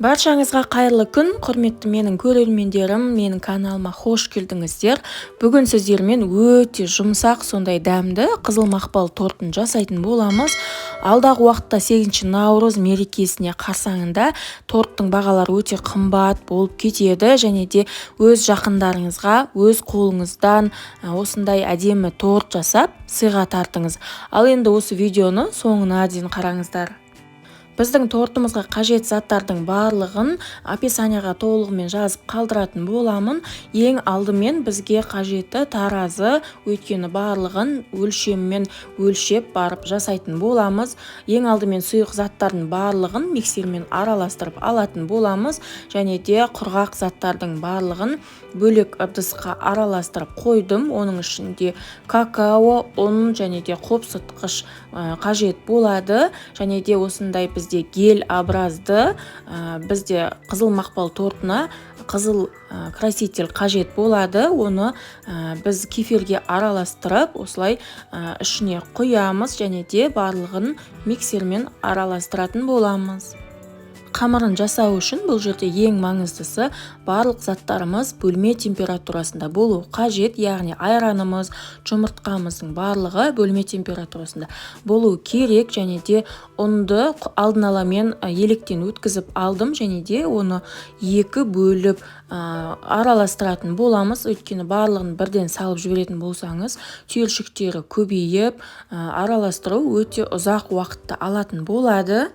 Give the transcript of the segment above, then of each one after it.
Баршаңызға қайырлы күн, құрметті менің көрермендерім, менің каналыма хош келдіңіздер. Бүгін сіздермен өте жұмсақ, сондай дәмді қызыл мақпал тортын жасайтын боламыз. Алдағы уақытта 8 наурыз мерекесіне қарсаңында торттың бағалары өте қымбат болып кетеді, және де өз жақындарыңызға өз қолыңыздан осындай әдемі торт жасап сыйға тартыңыз. Ал енді осы видеоны соңына дейін қараңыздар. Біздің тортымызға қажет заттардың барлығын описанияға толығымен жазып қалдыратын боламын. Ең алдымен бізге қажеті таразы, өйткені барлығын өлшеммен өлшеп барып жасайтын боламыз. Ең алдымен сұйық заттардың барлығын миксермен араластырып алатын боламыз, және де құрғақ заттардың барлығын бөлек ыдысқа араластырып қойдым. Оның ішінде какао, ұн және де қопсытқыш қажет болады, және де осындай бізде гель образды, бізде қызыл мақпал тортына қызыл краситель қажет болады. Оны біз кефирге араластырып, осылай ішіне құямыз және де барлығын миксермен араластыратын боламыз. Қамырын жасау үшін бұл жерде ең маңыздысы барлық заттарымыз бөлме температурасында болу қажет, яғни айранымыз, жұмыртқамыздың барлығы бөлме температурасында болу керек. Және де ұнды алдын ала мен електен өткізіп алдым, және де оны екі бөліп араластыратын боламыз, өйткені барлығын бірден салып жіберетін болсаңыз, түйіршіктері көбейіп, араластыру өте ұзақ уақытты алатын болады.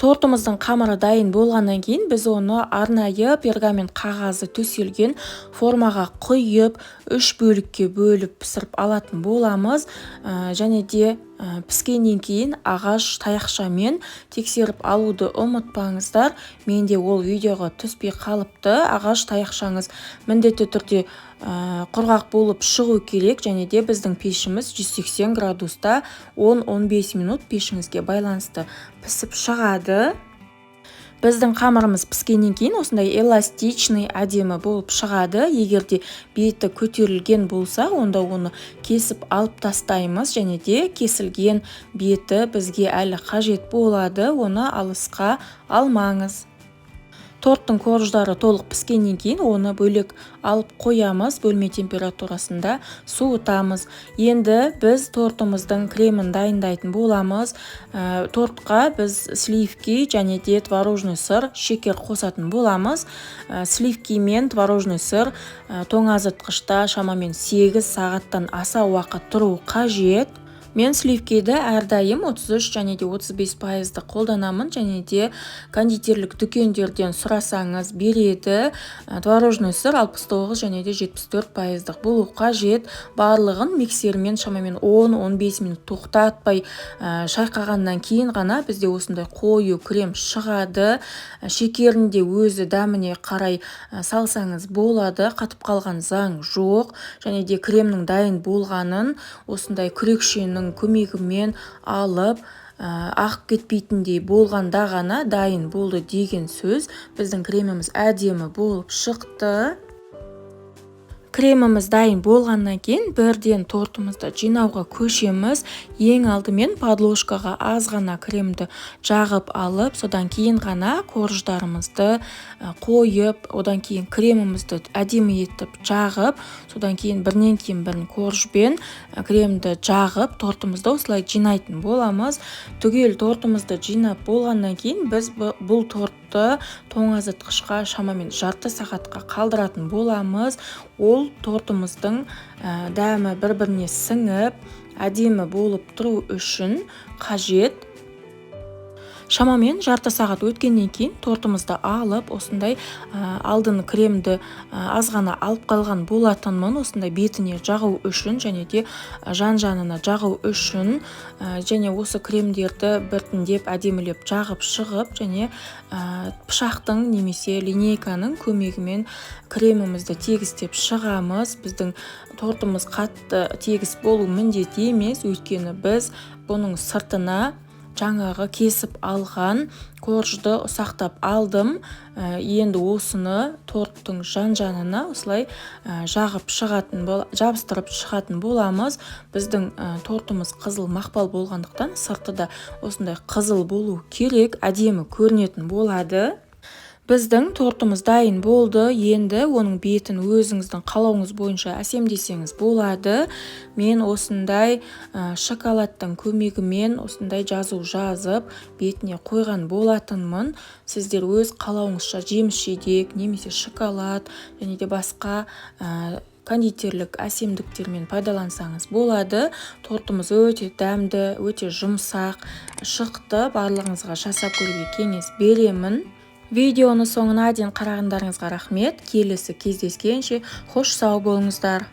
Тортымыздың қамыры дайын болғаннан кейін біз оны арнайы пергамент қағазы төселген формаға құйып, үш бөлікке бөліп пісіріп алатын боламыз. Және де піскеннен кейін ағаш таяқшамен тексеріп алуды ұмытпаңыздар. Менде ол видеоға түспей қалыпты. Ағаш таяқшаңыз міндетті түрде құрғақ болып шығу керек, және де біздің пешіміз 180 градуста 10-15 минут пешіңізге байланысты пісіп шығады. Біздің қамырымыз піскеннен кейін осындай эластичный, әдемі болып шығады. Егер де беті көтерілген болса, онда оны кесіп алып тастаймыз, және де кесілген беті бізге әлі қажет болады, оны алысқа алмаңыз. Торттың корждары толық піскеннен кейін оны бөлек алып қоямыз, бөлме температурасында суытамыз. Енді біз тортымыздың кремін дайындайтын боламыз. Тортқа біз сливки және де творожный сыр, шекер қосатын боламыз. Сливки мен творожный сыр тоңазытқышта шамамен 8 сағаттан аса уақыт тұру қажет. Мен сливкиді әрдайым 33 және де 35%-ды қолданамын, және де кондитерлік дүкендерден сұрасаңыз, береді. Творожный сыр 69 және де 74%-дық болу қажет. Барлығын миксермен шамамен 10-15 минут тоқтатпай шайқағаннан кейін ғана бізде осындай қою крем шығады. Шекерін де өзі дәміне қарай салсаңыз болады, қатып қалған заң жоқ. Және де кремнің дайын болғанын осындай күрекшенің көмегімен алып, ағып кетпейтіндей болғанда ғана дайын болды деген сөз. Біздің креміміз әдемі болып шықты. Креміміз дайын болғаннан кейін бірден тортымызды жинауға көшеміз. Ең алдымен подложкаға аз ғана кремді жағып алып, содан кейін ғана корждарымызды қойып, одан кейін кремімізді әдемі етіп жағып, содан кейін бірінен кейін бірін коржбен кремді жағып, тортымызды осылай жинайтын боламыз. Түгел тортымызды жинап болғаннан кейін біз бұл тортты тоңазытқышқа шамамен жарты сағатқа қалдыратын боламыз. Ол тортымыздың дәмі бір біріне сіңіп, әдемі болып тұру үшін қажет. Шамамен жарты сағат өткеннен кейін тортымызды алып, осындай алдын кремді аз ғана алып қалған болатынмын, осындай бетіне жағу үшін және де жан жағына жағу үшін. Және осы кремдерді біртіндеп әдемілеп жағып шығып, және пышақтың немесе линейканың көмегімен кремімізді тегістеп шығамыз. Біздің тортымыз қатты тегіс болу міндет емес, өйткені біз бұның сыртына Жаңағы кесіп алған коржды ұсақтап алдым. Енді осыны торттың жан-жағына осылай жағып шығатын, жабыстырып шығатын боламыз. Біздің тортымыз қызыл мақпал болғандықтан, сырты да осындай қызыл болу керек, әдемі көрінетін болады. Біздің тортымыз дайын болды. Енді оның бетін өзіңіздің қалауыңыз бойынша әсемдесеңіз болады. Мен осындай шоколадтың көмегімен осындай жазу жазып, бетіне қойған болатынмын. Сіздер өз қалауыңызша жеміс жидек немесе шоколад және де басқа кондитерлік әсемдіктермен пайдалансаңыз болады. Тортымыз өте дәмді, өте жұмсақ шықты. Барлығыңызға жасап көруге кеңес беремін. Видеоны соңына дейін қарағандарыңызға рахмет. Келесі кездескенше, хош, сау болыңыздар!